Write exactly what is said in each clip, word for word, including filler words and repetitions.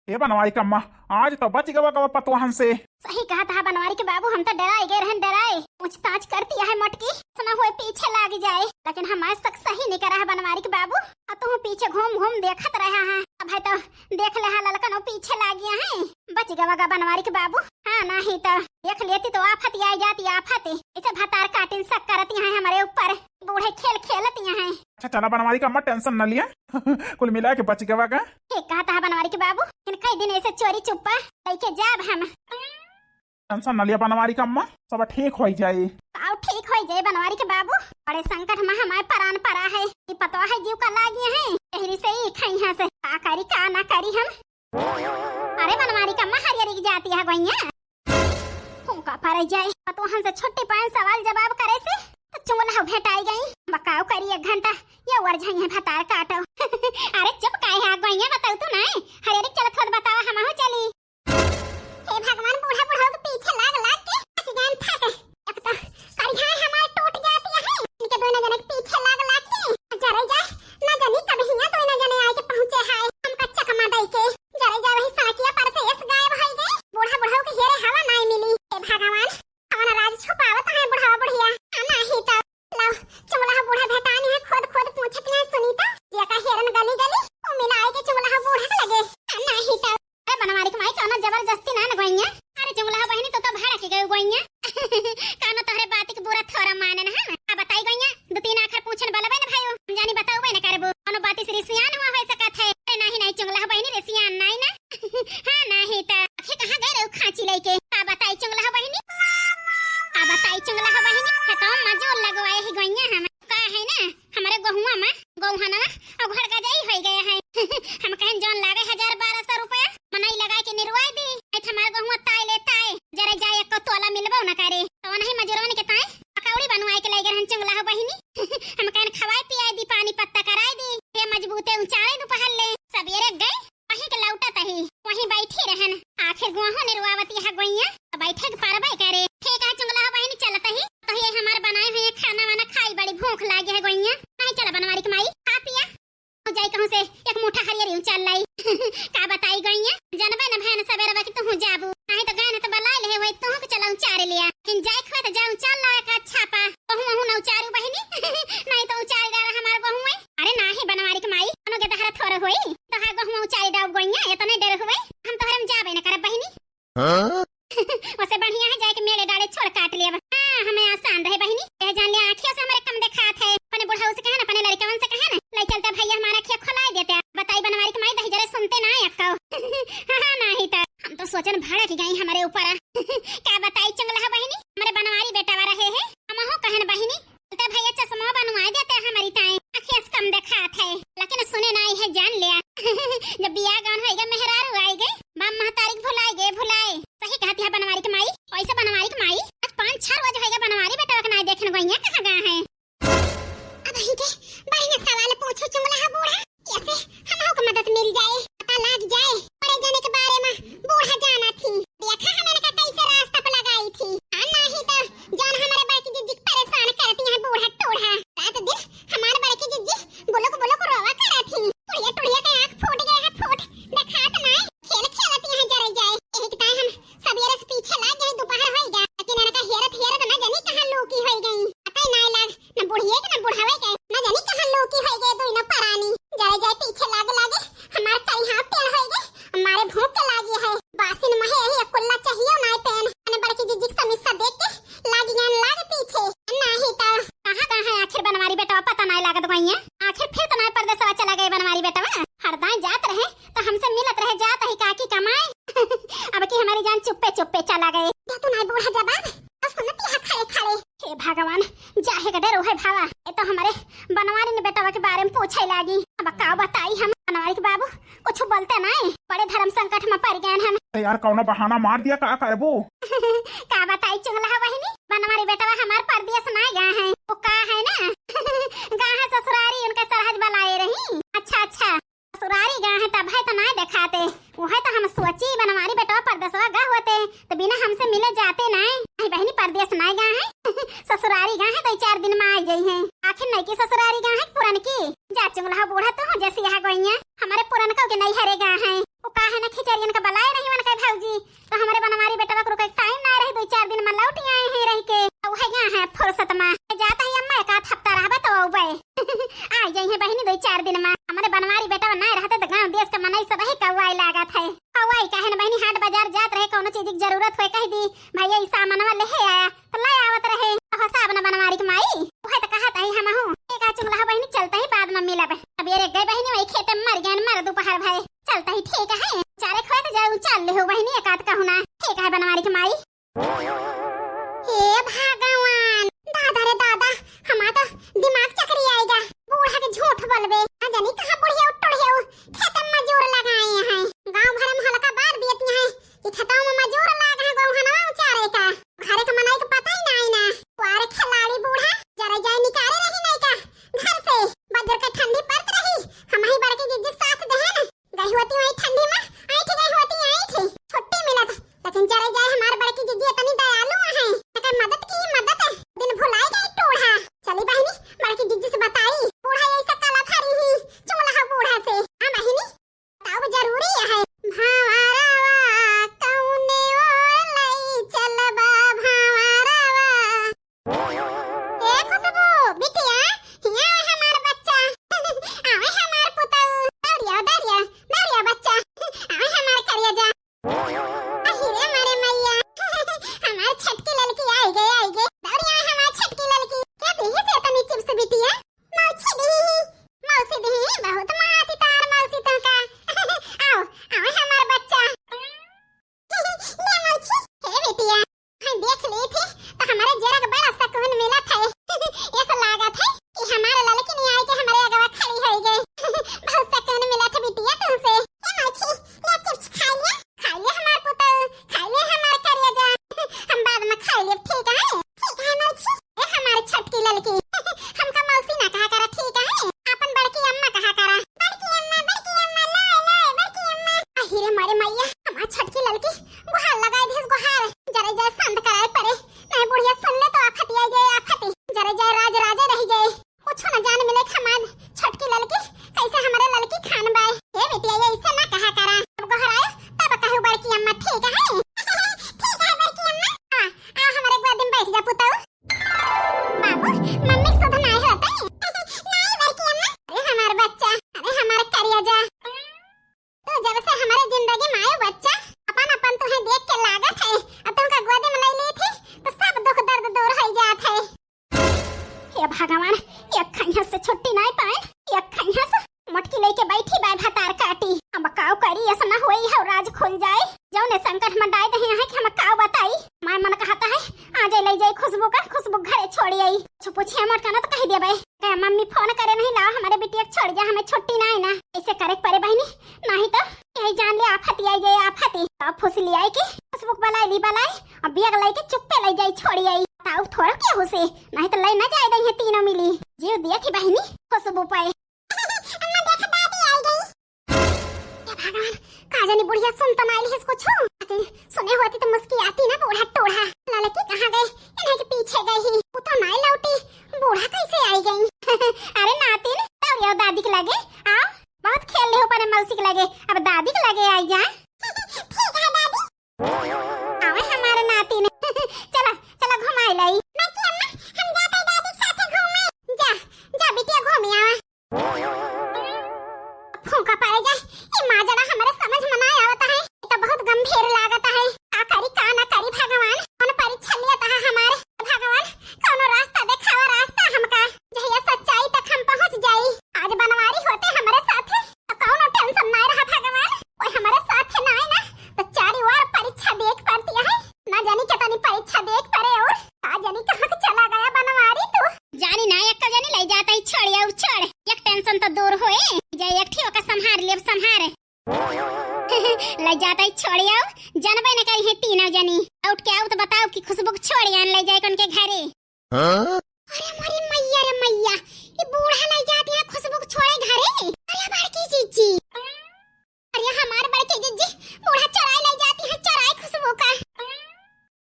ए बनवारी क अम्मा, आज तो बच गवा गवा पतोहन से। सही कहत हा बनवारी के बाबू, हम तो डराए गए रहन, डराए। पूछताछ करती है मोटकी, सुना हुए पीछे लाग जाए, लेकिन हमारे शक सही नहीं करा है बनवारी के बाबू। अब तू पीछे घूम घूम देखत रहा है, अब है तो देख ले हा ललकन वो पीछे लाग गया है। बच गवा गा बनवारी के बाबू, हाँ नहीं तो देख लेती तो आफत ही आई जाती आफत। इसे भतार काटिन शक करती हैं हमारे ऊपर, बूढ़े खेल खेलती हैं। अच्छा चला बनवारी का अम्मा, टेंशन न लिया। कुल मिला के बच गवा गा। ठीक कहत हा बनवारी के बाबू, इन कई दिन ऐसे चोरी चुप्पा लेके जाब हम। टेंशन न लिया बनवारी का अम्मा, सब ठीक होई जाई। आओ ठीक होई जाई बनवारी के बाबू, बड़े संकट में हमारे परान परा है, ये पतवा है जीव का लागी है, यही से ही खाई है से का करी का ना करी हम। अरे बनवारी का अम्मा हरियरी की जाती है गोइया। फूंका पड़ जाए, पतोहन से छुट्टी पाए सवाल जवाब करे से, तो चुंगला भेटाई गई। बकाव करी एक घंटा, ये वर जाई है भतार काटो। अरे चुप काहे हा गोइया, बताऊ तू नहीं, हरियरी चलत होत बतावा, हमहू चली। हे भगवान, बूढ़ा बुढ़ऊ के पीछे लाग लाग के थक गए, थक। एक तो करिहाई हमार टूट जाती है, इनके दोनों जने के पीछे लाग लाग के जरे जाए, ना जानी कब हिया दोनों जने आए के पहुँचे है हमका चकमा दई के। जरे जाए वही सड़किया पर से एस गायब होई गई। बूढ़ा बुढ़ऊ के हेरे हवा नाई मिली। हे भगवान, हमारा राज छुपावत है बुढ़ावा बुढ़िया। आ नाही तो लो, चुंगला बूढ़ा भेटानी है, खुद खुद पूछत है सुनीता, जेका हेरन गली गली, उ मिलाए के चुंगला बूढ़ा के लगे। आ नाही तो अरे बनवारी के माई, कौनो जबरदस्ती ना न गोइया। अरे चुंगला बहिनी, तो तो भड़क गई गोइया। कौनो तोहरे बात के बुरा थोरा माने ना हम। अब बताई गोइया, दो तीन आखर पूछन बलबे न भाई, हम जानी बताऊ बे न करबो। कौनो बात से रिसियान हुआ हो सकत है। अरे नाही नाही चुंगला बहिनी, रिसियान नाही ना। हाँ नाही तो आखिर कहाँ गए रहू खांची लेके? का बताई चुंगला बहिनी? का बताई चुंगला बहिनी? खतम मजूर लगवाए ही गोइया हम। का है ना, हमारे गहुआ में गौहनवा और घर का जाई होई गया है। हम कहन जौन लागे हजार बारह सौ रुपया, मनई लगा के निरवाई दी। नहीं तो हमारे गहुआ ताई ले ताई, जरे जाए एको तोला मिलबो न करे। तो नहीं मजूरवन के ताई पकौड़ी बनवाए के ले गए रहन चुंगला बहिनी। हम कहन खवाए पियाए दी, पानी पत्ता कराए दी, ये मजबूते उचारे दोपहर ले। सबेरे गए, वहीं के लौटत ही, वहीं बैठी रहन। आखिर गोहू निरवावती है गोइया, तो बैठे के परबे करे। ठीक है चुंगला बहिनी, चलत ही। तो ये हमार बनाए हुए खाना वाना खाई, बड़ी भूख लागी है गोइया। नहीं चला बनवारी के माई, खा पिया। जाई कहूँ से एक मुठा हरियर यूं चल लाई। का बताई गोइया, जनबे न भैन सबेरे बा कि तुहूँ जाबू। नहीं तो गए न तो बलाई ले वही तुहूँ के चला उचारे लिया। लेकिन जाए खुए तो जाऊँ चल ला एक अच्छा पा। कहूँ वहूँ न उचारू बहिनी। नहीं तो उचारी डाला हमार गहुए। अरे नाही बनवारी के माई, कोनो के दहरा थोड़ा होई। तो हा गहुआ उचारी डाउ गोइया, इतने डर हुए। हम तोहरे में जाबे न करब बहिनी। हाँ? वसे बढ़िया है जाए के मेले डाले छोड़ काट लेब। हाँ, हमें आसान रहे बहिनी। यह जान ले आँखिया से हमारे कम देखात है। अपने बुढ़ऊ से कहे ना, अपने लड़कवन से कहे ना, ले चलते भैया हमारा आँखिया खोलाई देते। बताई बनवारी के माई दही जरे सुनते ना है अक्का। हाँ, हाँ, नाही तो हम तो सोचन भड़क गई हमारे ऊपर। का बताई चुंगला बहिनी, हमारे बनवारी बेटा रहे है। हमहू कहन बहिनी, चलते भैया चश्मा बनवाए देते हमारी ताई, आँखिया से कम देखात है। लेकिन सुने ना है जान लिया। जब बियाह गवन होई गए, मेहरारू आई गए, बाप महतारी के भुलाई गए, भुलाई। सही कहती है बनवारी के माई। ऐसे बनवारी के माई, आज पाँच छह रोज होई गए बनवारी बेटा के नाई देखन गोइया कहाँ गए हैं। अब ही के बढ़िया सवाल पूछो चुंगला बूढ़ा, ऐसे हमहू को मदद मिल जाए, पता लाग जाए। बड़े जने के बारे में बूढ़ा जाना थी, देखा हम इनका कैसे रास्ता पे लगाई थी। आ नाही तो जान हमारे बड़की जिज्जी के परेशान करती हैं बूढ़ा टूढ़ा। रात दिन हमारे बड़की जिज्जी बुलुक बुलुक रोवा करत ही। टुड़िया टुड़िया के आँख फूट गए है, फूट देखात नाय। खेल खेलती हैं जरे जाए। यही के ताई हम सबेरे से पीछे लाग गए, दोपहर होई गया। लेकिन इनका हेरत हेरत ना जानी कहाँ लूकी होई गई। पता ही नाय लाग, न बुढ़िए के न बुढ़ावे के, ना जानी कहाँ लूकी होई गए दोनों परानी। जरे जाए पीछे लाग लागे हमार कई हाथ टेढ़ होई गए, हमारे भूख के लागी है। बासिन महे यही कुल्ला चाहिए नाय पेन। अने बड़की जिज्जी के समीसा देख के लागी ज्ञान लाग पीछे। नाही तो कहाँ कहाँ है आखिर बनवारी बेटवा, पता नाय लागत गोइया। आखिर फिर तो नाय परदेसवा चला गए बनवारी बेटवा। हरदाई जात रहे तो हमसे मिलत रहे, जात ही काकी कमाए। अब की हमारी जान चुप्पे चुप्पे चला गए। दे तू नाय बूढ़ा जवाब, अब सुनती है खड़े खड़े। हे भगवान, जाहे का डर है भावा। ये तो हमारे बनवारी ने बेटवा के बारे में पूछे लागी। अब का बताई हम बनवारी के बाबू, कुछ बोलते नहीं, बड़े धर्म संकट में पड़ गए हम। तो यार कौनो बहाना मार दिया, का करबू? का बताई चुंगला बहिनी, बनवारी बेटवा हमार परदेस नाय गए हैं, वो का है ना, गा है ससुरारी, उनका सरहज बलाए रही। अच्छा अच्छा, ससुरारी गा है तब है तो नाय देखाते, वो है तो हम सोची बनवारी बेटवा परदेसवा गा होते तो बिना हमसे मिले जाते नाय। नहीं बहिनी परदेस नाय गा है, ससुरारी गा है, दो चार दिन में आ गई है। आखिर नई की ससुरारी गा है पुरन की? जा चुंगला बूढ़ा तू जैसी यहाँ गोइया, हमारे पुरनकों के नहीं हरे गा है। वो का है ना खिचड़ी इनका बलाए नहीं मन के भौजी, तो हमरे बनवारी बेटवा के रुके टाइम ना रही, दुइ चार दिन में लौट आए हैं रह के। तो वह यहाँ है फुर्सत में। जात ही अम्मा, एक आध हफ्ता रहबे तो अउबे। आ जाई है बहिनी दुइ चार दिन में। हमरे बनवारी बेटवा ना रहते तो गाँव देश के मनई सब ही कौआई लागत है। कौआई काहे न बहिनी, हाट बाजार जात रहे, कौनो चीज की जरूरत होए कह दी, "भैया ई सामानवा लेहे आया", तो ले आवत रहे। तो हसाब न बनवारी के माई, वह तो कहत ही हमहू। एक आ चुगला बहिनी, चलत ही बाद में मिलब। अब ये रे गए बहिनी, वही खेते में मर गए, मर दोपहर भय। चलत ही ठीक है, चारे खोए तो जाऊ, चल ले हो बहिनी, एक आध कहू ना। ठीक है बनवारी के माई। हे भगवान, दादा रे दादा, हमार तो दिमाग चकरी आएगा। बूढ़ा के झूठ बोलबे, ना जानी कहाँ बुढ़िया उठल है, खेत में मजूर लगाए हैं। गाँव भर में हल्का बार दियत हैं कि खेतवा में मजूर लाग है, गोहनवा उचारे का। घरे के मनई के पता ही ना आई ना। वारे खिलाड़ी बूढ़ा, जरा जाए निकाले रही नहीं का घर से। बजर के ठंडी पड़त रही, हम ही बड़की जिज्जी साथ देहन। गई होती वही ठंडी में, ऐठ गई होती ऐठ। छुट्टी मिलत, लेकिन जरे जाए हमार बड़की जिज्जी इतनी दयालु है, एकर मदद की मदद, दिन भुलाई गई टूढ़ा। चली बहिनी, बड़की जिज्जी से बताई, बूढ़ा ऐसा काला फरी ही, चुगला है बूढ़ा से। हाँ बहिनी, तब जरूरी है। भांवरवा कौने ओर लई चलबा भांवरवा। ए खुशबू, बिटिया, हियाँ आवे हमार बच्चा। आवे हमार पुतऊ। दौड़िया, दौड़िया, दौड़िया बच्चा। आवे हमार करेजा। अहि रे मोरे मैया। हमार छटकी ललकी आई गई, आई गई। दौड़िया हमार छटकी ललकी। क्या देही से तनी चिप्स बिटिया? मौसी देही, मौसी देही, बहुत माती तार मौसी तो का। आओ, आओ हमार बच्चा। ले मौसी, हे बिटिया, हम देख ली थी तो हमारे जरा के बड़ा सुकून मिला था। ऐसा लागत है कि हमारे ललकी नहीं आई कि हमारे अगवा खड़ी हो गई। बहुत सुकून मिला था बिटिया तुमसे। ए मौसी, ले चिप्स खा लिया, खा लिया हमार पुतऊ, खा लिया हमार करेजा। हम बाद में खा लेब, ठीक है? ठीक है मौसी। ए हमार छटकी ललकी, हमका मौसी ना कहा करा, ठीक है? अपन बड़की अम्मा कहा करा। बड़की अम्मा, बड़की अम्मा, लाए, लाए, बड़की अम्मा। अहि रे मोरे मैया, हमार छटकी ललकी गुहार लगाए दिस गुहार। जरे जाए शांत कराए परे, नहीं बुढ़िया सुन ले तो आफत आई जाए, आफत। जरे जाए राज राजे रह जाए। कुछ न जान मिले हमार छटकी ललकी, कैसे हमारे ललकी खान बाए। ए बेटिया, ये ऐसे ना कहा करा। अब गोहरायो तब कहू बड़की अम्मा, ठीक है? ठीक है बड़की अम्मा। आ, आ हमारे गोदी में बैठ जा पुतऊ। बाबू, मम्मी सुध नाई होते। नाई बड़की अम्मा। अरे हमार बच्चा, अरे हमार करेजा। तू जब से हमारे जिंदगी में आयो बच्चा, अपन अपन तुहे देख के लागत है। अब तुमका गोदी में ले ली थी तो सब दुख दर्द दूर हो जात है। हे भगवान, एक खैया से छुट्टी नाई पाए, एक खैया से मोटकी लेके बैठी बाय भतार काटी। अब काव करी, ऐसा ना होई है, राज खुल जाए। जौने संकट में डाल दे हैं कि हम काव बताई। माय मन कहता है, आ जाए ले जाए खुशबू का, खुशबू घरे छोड़ी आई। कुछ पूछे मोटका ना तो कह दिया भाई, कहे मम्मी फोन करे नहीं, लाओ हमारे बिटिया के छोड़ जा, हमें छुट्टी ना है ना। ऐसे करे परे बहिनी, नहीं तो यही जान ले आफत आई जाए, आफत ही। अब फुसली आई कि खुशबू के बलाई ली बलाई, अब बिया के लाई के चुप्पे ले जाई छोड़ी आई। ताऊ थोड़ा क्या हो से, नहीं तो ले ना जाए दे हैं तीनों मिली। जीव दिया थी बहिनी खुशबू पे। अम्मा देखा दादी आई गई। हे भगवान, का जानी बुढ़िया सुन तो नाई लिहिस कुछ। अरे, सुने होती तो मुस्की आती ना बूढ़ा टोढ़ा। ललकी कहाँ गए? इन्हें के पीछे गई ही। वो तो नाई लौटी। बूढ़ा कैसे आई गई? अरे नातिन, दौड़ियो दादी के लगे। आओ, बहुत खेल ले हो परे मौसी के लगे। अब दादी के लगे आई जा। ठीक है दादी। आवे हमारे नातिन। चला, चला घुमाई लाई। बाकी अम्मा, हम जाते दादी के साथे घूमे। जा, जा बिटिया घूमी आवा। फूंका पड़े जाए, ई माजरा हमरे समझ में ना आवत है। ई तो बहुत गंभीर लागत है। का करी का ना करी भगवान, कौन परीक्षा लियत है हमारे। भगवान, कौनो रास्ता देखावा, रास्ता हमका, जहिया सच्चाई तक हम पहुँच जाई। आज बनवारी होते हमरे साथे तो कौनो tension ना रहा भगवान। कोई हमरे साथे ना आए ना तो चारी ओर परीक्षा देख पड़ती है। ना जानी कितनी परीक्षा देख पड़े और का जानी कहाँ के चला गया बनवारी तू। जानी ना, एक जानी ले जाता ही छोड़ या छोड़, एक tension तो दूर होए जाए, एक ठियो का संभार लेब संभार। ले जाता ही छोड़ आओ, जानबे न करी है तीनों जनी। लौट के आओ तो बताओ कि खुशबू को छोड़ आन ले जाए कौन के घरे। हाँ? अरे मोरी मैया रे मैया, ये बूढ़ा ले जाती है खुशबू को छोड़े घरे। अरे बड़की जीजी, अरे हमार बड़की जीजी, बूढ़ा चोराए ले जाती है, चोराए खुशबू का।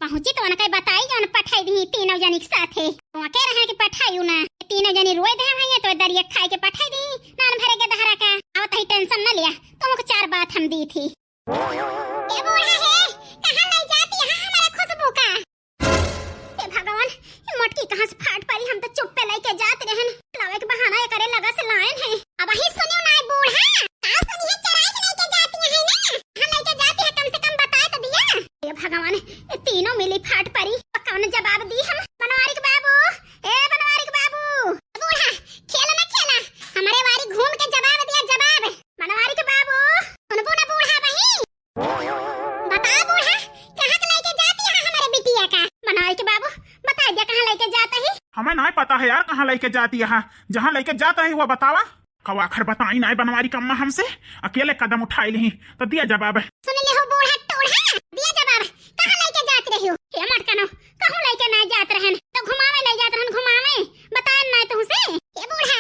पहुँची तो उनका बताई जौन पठाई दी तीनों जनी के साथे। वहाँ कह रहे कि पठाई ना, तीनों जनी रोए दे भैया तो दरिया खाए के पठाई दी, नान भरे के दहरा का। अब तही tension न लिया, तुमको चार बात हम दी थी। ए बूढ़ा हे, कहाँ लइ जात यहाँ हमरे खुशबू का? ए भगवान, ए मोटकी कहाँ से फाट परी, हम तो चुप्पे लइके जात रहन। लावे के बहाना एकरे लगा से लायन है। अबहीं सुनियो नाहीं बूढ़ा। का सुनिहे, चराई के लइके जात यहाँ है ना? कहाँ लइके जात है, कम से कम बताए तो दिया। ए भगवान, ए तीनों मिली फाट परी, कौन जवाब दी हम? बनवारी के बाबू, ए बनवारी के बाबू। बूढ़ा, खेल ना खेला, हमरे वारी घूम के जवाब दिया, जवाब। बनवारी के बाबू, सुनबू ना बूढ़ा बही? बता बूढ़ा, कहाँ के लइके जात यहाँ हमरे बिटिया का? बनवारी के बाबू, बता दिया कहाँ लइके जात ही? हमें नाहीं पता है यार, कहाँ लइके जात यहाँ। जहाँ लइके जात ही वो बतावा। कवा आखिर बताई नाहीं बनवारी कम्मा हमसे, अकेले कदम उठाई लिही, तो दिया जवाब। सुन ले हो बूढ़ा टूढ़ा, दिया जवाब, कहाँ लइके जात रही हो? ए मटकनो, कहूँ लइके ना जात रहन, तो घुमावे लइ जात रहन, घुमावे, बताए नाहीं तुमसे। ए बूढ़ा,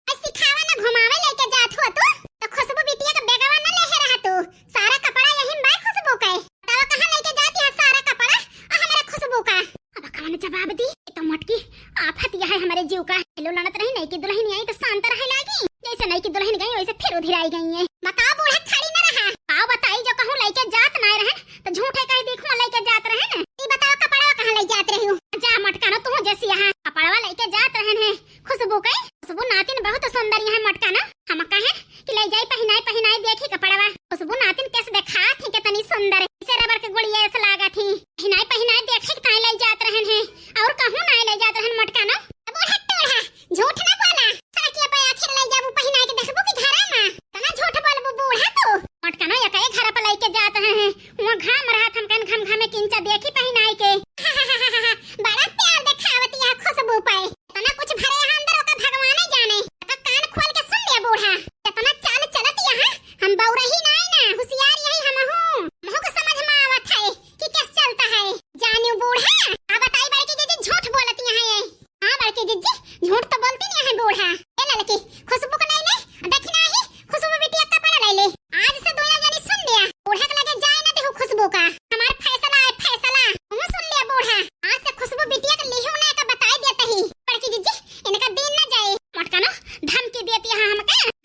आज सिखावा ना घुमावे लइके जात हो तू, तो खुशबू बिटिया का बेगवा ना लेहे रहा तू, सारा कपड़ा यही में बाय खुशबू के। बतावा कहाँ लइके जात यहाँ सारा कपड़ा और हमारे खुशबू का? अब कौन जवाब दी? ये तो मोटकी आफत यह है हमारे जीव का। हेलो लड़त रही नहीं कि दुल्हन आई तो शांत रहे लागी, जैसे नहीं कि दुल्हन गई वैसे फिर उधिराई गई है। बताओ बूढ़ा खड़ी न रहा, आओ बताई जो कहूँ लइके जात ना रहन तो झूठे कह दी कहूँ लइके जात रहन। ई बताओ कपड़ा कहाँ लइ जात रही हो? जा मटकनो तू जैसी यहाँ कपड़वा लइके जात रहन है खुशबू के। खुशबू नातिन बहुत सुंदर यहाँ मटकनो, हम कहे कि लइ जाई पहिनाई पहिनाई देखी कपड़वा। खुशबू नातिन कैसे देखात ही कितनी सुंदर है, जैसे रबर के गुड़िया ऐसे लागत ही। पहिनाई पहिनाई देखी ताई लइ जात रहन है और कहूँ नाहीं लइ जात रहन मटकनो। बूढ़ा टूढ़ा, झूठ ना बोला। सड़किया पे आखिर लइ जाबू पहिनाई के देखबू कि घरा में? तना झूठ बोलबू बूढ़ा तू। मटकनो एक ही घर पे लइके जात रहन है, वहाँ घाम रहत हम कहन घम घमे किंचा देखी पहिनाई के। बड़ा प्यार देखावत यहाँ खुशबू पे। इतना कुछ भरे यहाँ अंदर ओका भगवाने जाने। तो कान खोल के सुन लिया बूढ़ा, इतना चाल चलत यहाँ हम बौरही नाहीं ना, हुसियार यही हम हूँ। मुँह को समझ में आवत है कि कैसे चलता है। जानियो बूढ़ा, आ बताई बड़की जीजी झूठ बोलत यहाँ है। हाँ बड़की जीजी, झूठ तो बोलती नहीं है बूढ़ा। ए लड़की, खुशबू को नहीं ले, देखी ना ही, खुशबू बिटिया कपड़ा ले ले। आज से दोनों जनी सुन लिया, बूढ़ा के लगे जाए ना देहू खुशबू का। हमार फैसला है, फैसला। तुम सुन लिया बूढ़ा, आज से खुशबू बिटिया के लिहू ना का बताई देते ही। बड़की जीजी, इनका दिन ना जाए। मटकनो, धमकी देती है हमके।